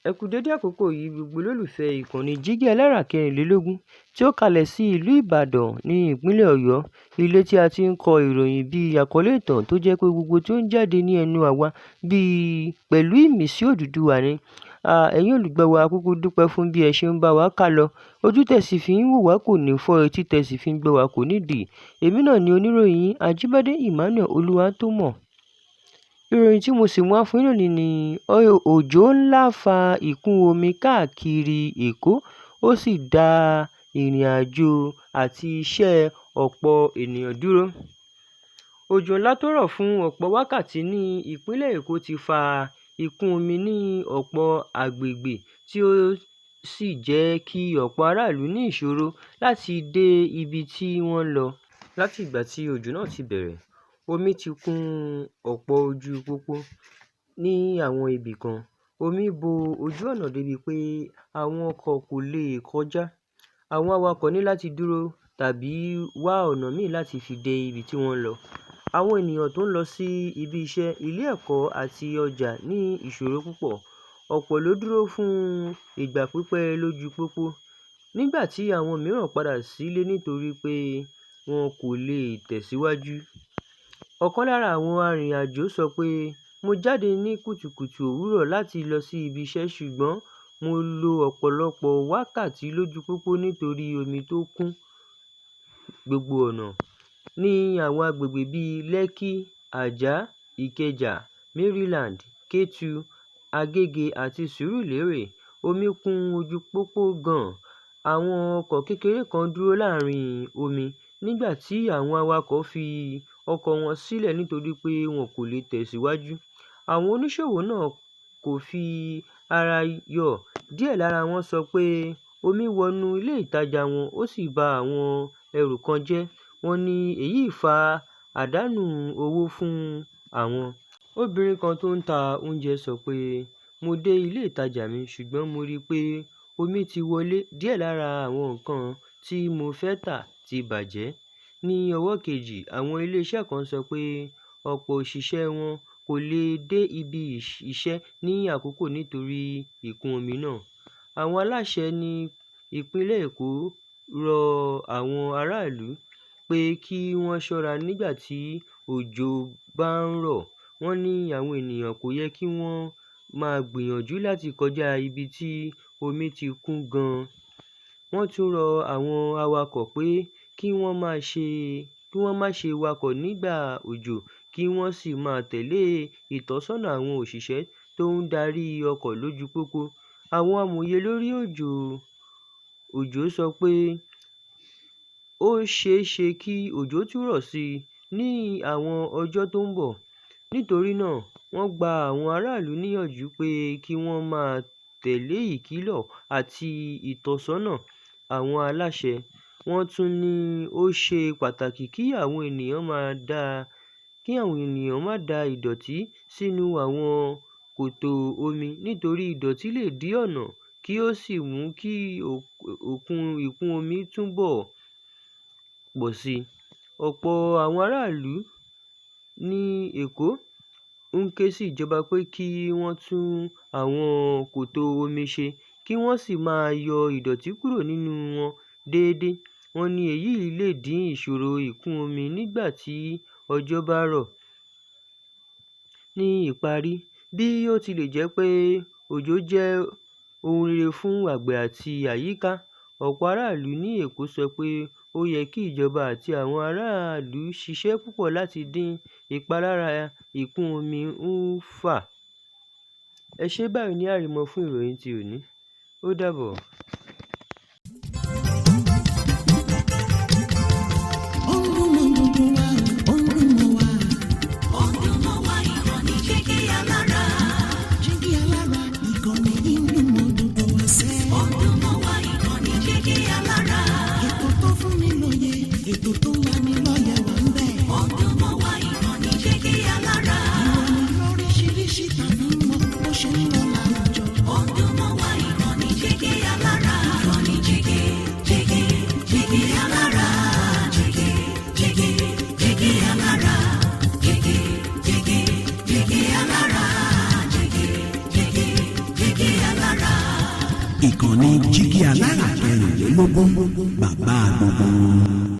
Ẹ kú dédé àkókò yìí gbogbo olólùfẹ́ ìkànnì Jígí Alára 24 tí ó kalẹ̀ sí ìlú Ìbàdàn ní ìpínlẹ̀ Ọ̀yọ́. Ilé tí a ti ń kọ ìròyìn bí àkọlé ìtàn tó jẹ́ pé gbogbo tí ó ń jáde ní ẹnu àwa bí pẹ̀lú ìmísí Odùduwà ni. Ẹ̀yin olùgbọ́ wa, a kúkú dúpẹ́ fún bí ẹ ṣe ń bá wa kálọ. Ojú tẹ sì fi ń wò wá kò ní fọ́, etí tẹ sì fi ń gbọ́ wá kò ní dì. Èmi náà ni oníròyìn yín, Ajíbádé Emmanuel Olúwatómọ̀. Ìròyìn tí mo sì mú wá fún yín lónìí ni òjò ńlá fa ìkún omi káàkiri Èkó, ó sì dá ìrìnàjò àti iṣẹ́ ọ̀pọ̀ ènìyàn dúró. Òjò ńlá tó rọ̀ fún ọ̀pọ̀ wákàtí ní ìpínlẹ̀ Èkó ti fa ìkún omi ní ọ̀pọ̀ agbègbè tí ó sì jẹ́ kí ọ̀pọ̀ aráàlú ní ìṣòro láti dé ibi tí wọ́n ń lọ. Láti ìgbà tí òjò náà ti bẹ̀rẹ̀, omi ti kún ọ̀pọ̀ ojú pópó ní àwọn ibì kan. Omi bo ojú ọ̀nà débi pé àwọn ọkọ̀ kò lè kọjá. Àwọn awakọ̀ ní láti dúró tàbí wá ọ̀nà míì láti fi dé ibi tí wọ́n ń lọ. Àwọn ènìyàn tó ń lọ sí ibi iṣẹ́, ilé ẹ̀kọ́ àti ọjà ní ìṣòro púpọ̀. Ọ̀pọ̀ ló dúró fún ìgbà pípẹ́ lójú pópó, nígbà tí àwọn mìíràn padà sílé nítorí pé wọn kò lè tẹ̀síwájú. Ọ̀kan lára àwọn arìnrìn-àjò sọ pé, "Mo jáde ní kùtùkùtù òwúrọ̀ láti lọ sí ibi iṣẹ́ ṣùgbọ́n mo lo ọ̀pọ̀lọpọ̀ wákàtí lójú pópó nítorí omi tó kún gbogbo ọ̀nà." Ní àwọn agbègbè bíi Lekki, Ajah, Ikeja, Maryland, Ketu, Agege àti Surulere, omi kún ojú pópó gan-an. Àwọn ọkọ̀ kékeré kan dúró láàárín omi, nígbà tí àwọn awakọ̀ fi ọkọ̀ wọn sílẹ̀ nítorí pé wọn kò lè tẹ̀síwájú. Àwọn oníṣòwò náà kò fi ara yọ. Díẹ̀ lára wọn sọ pé omi wọnú ilé ìtajà wọn ó sì ba àwọn ẹrù kan jẹ́. Wọ́n ní èyí fa àdánù owó fún àwọn. Obìnrin kan tó ń ta oúnjẹ sọ pé, "Mo dé ilé ìtajà mi ṣùgbọ́n mo rí pé omi ti wọlé. Díẹ̀ lára àwọn nǹkan tí mo fẹ́ tà ti bàjẹ́." Ní ọwọ́ kejì, àwọn ilé iṣẹ́ kan sọ pé ọ̀pọ̀ òṣìṣẹ́ wọn kò lè dé ibi iṣẹ́ ní àkókò nítorí ìkún omi náà. Àwọn aláṣẹ ní ìpínlẹ̀ Èkó rọ àwọn aráàlú pé kí wọ́n ṣọ́ra nígbà tí òjò bá ń rọ̀. Wọ́n ní àwọn ènìyàn kò yẹ kí wọ́n máa gbìyànjú láti kọjá ibi tí omi ti kún gan-an. Wọ́n tún rọ àwọn awakọ̀ pé kí wọ́n má ṣe wakọ̀ nígbà òjò kí wọ́n sì máa tẹ̀lé ìtọ́sọ́nà àwọn òṣìṣẹ́ tó ń darí ọkọ̀ lójú pópó. Àwọn amòye lórí òjò sọ pé ó ṣeé ṣe kí òjò tún rọ̀ sí i ní àwọn ọjọ́ tó ń bọ̀. Nítorí náà, wọ́n gba àwọn aráàlú níyànjú pé kí wọ́n máa tẹ̀lé ìkìlọ̀ àti ìtọ́sọ́nà àwọn aláṣẹ. Wọ́n tún ní ó ṣe pàtàkì kí àwọn ènìyàn má da ìdọ̀tí sínú àwọn kòtò omi nítorí ìdọ̀tí lè dí ọ̀nà kí ó sì mú kí ìkún omi túbọ̀ pọ̀ sí i. Ọ̀pọ̀ àwọn aráàlú ní Èkó ń ké sí ìjọba pé kí wọ́n tún àwọn kòtò omi ṣe kí wọ́n sì máa yọ ìdọ̀tí kúrò nínú wọn déédéé. Wọ́n ní èyí lè dín ìṣòro ìkún omi nígbà tí òjò bá rọ̀. Ní ìparí, bí ó tilẹ̀ jẹ́ pé òjò jẹ́ ohun rere fún àgbẹ̀ àti àyíká, ọ̀pọ̀ aráàlú ní Èkó sọ pé ó yẹ kí ìjọba àti àwọn aráàlú ṣiṣẹ́ púpọ̀ láti dín ìpalára ìkún omi ń fà. Ẹ ṣé, báyìí ní àrímọ́ fún ìròyìn tí òní. Ó dàbọ̀. Ó ń dún mọ́ gbogbo wa, ó ń dún mọ́ wa. Ó ń dún mọ́ wa, ìkànnì Jígí Alára. Jígí Alára, ìkànnì yìí ń dún mọ́ gbogbo wa sẹ́. Ó ń dún mọ́ wa, ìkànnì Jígí Alára. Ètò tó fún ni lóye, ètò tó ń lani lọ́yẹ̀ wà ń bẹ̀. Ó ń dún mọ́ wa, ìkànnì Jígí Alára. Ìròyìn lóríṣiríṣi tàbí mọ́ bó ṣe ń lọ láwùjọ. Ó ń dún mọ́ wa, ìkànnì Jígí Alára. Ìkànnì Jígí Alára 24, bàbá gbogbo wọn.